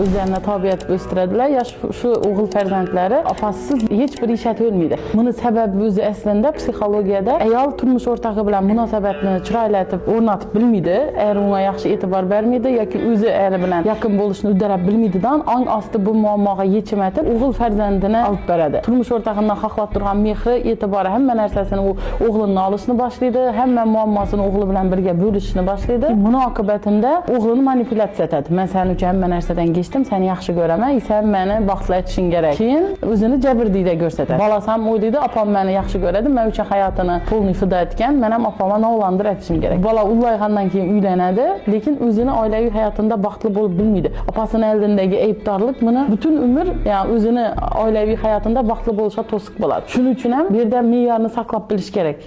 O'zlarini tobe etib o'stiradilar. Yosh shu o'g'il farzandlari opasisiz hech bir ish etolmaydi. Buni sababi o'zi aslida psixologiyada ayol turmush o'rtog'i bilan munosabatni chiroylatib o'rnatib bilmaydi, er unga yaxshi e'tibor bermaydi yoki o'zi eri bilan yaqin bo'lishni uddalab bilmaydidan ong osti bu muammoga yechim aytib o'g'il farzandini olib beradi. Turmush o'rtog'idan xohlab turgan mehri, e'tibori, hamma narsasini u o'g'lini olishni boshlaydi, hamma muammosini o'g'li bilan birga bo'lishni boshlaydi. Buni oqibatida o'g'lini manipulyatsiya etadi: "Man sen uchun hamma narsadan kechdim, seni yaxshi ko'raman, sen meni baxtli etishing kerak". Keyin o'zini jabrdiyda ko'rsatadi. Bolasi ham o'ylaydi: "Opam meni yaxshi ko'radi, man uchun hayotini полный fido etgan, man ham opama novlandir etishim kerak". Bola ulg'aygandan keyin uylanadi, lekin o'zini oilaviy hayotida baxtli bo'lib bilmaydi. Opasini oldindagi aybdorlik buni butun umr, ya'ni o'zini oilaviy hayotida baxtli bo'lishga to'siq bo'ladi. Shuning uchun ham bu yerda me'yorni saqlab bilish kerak.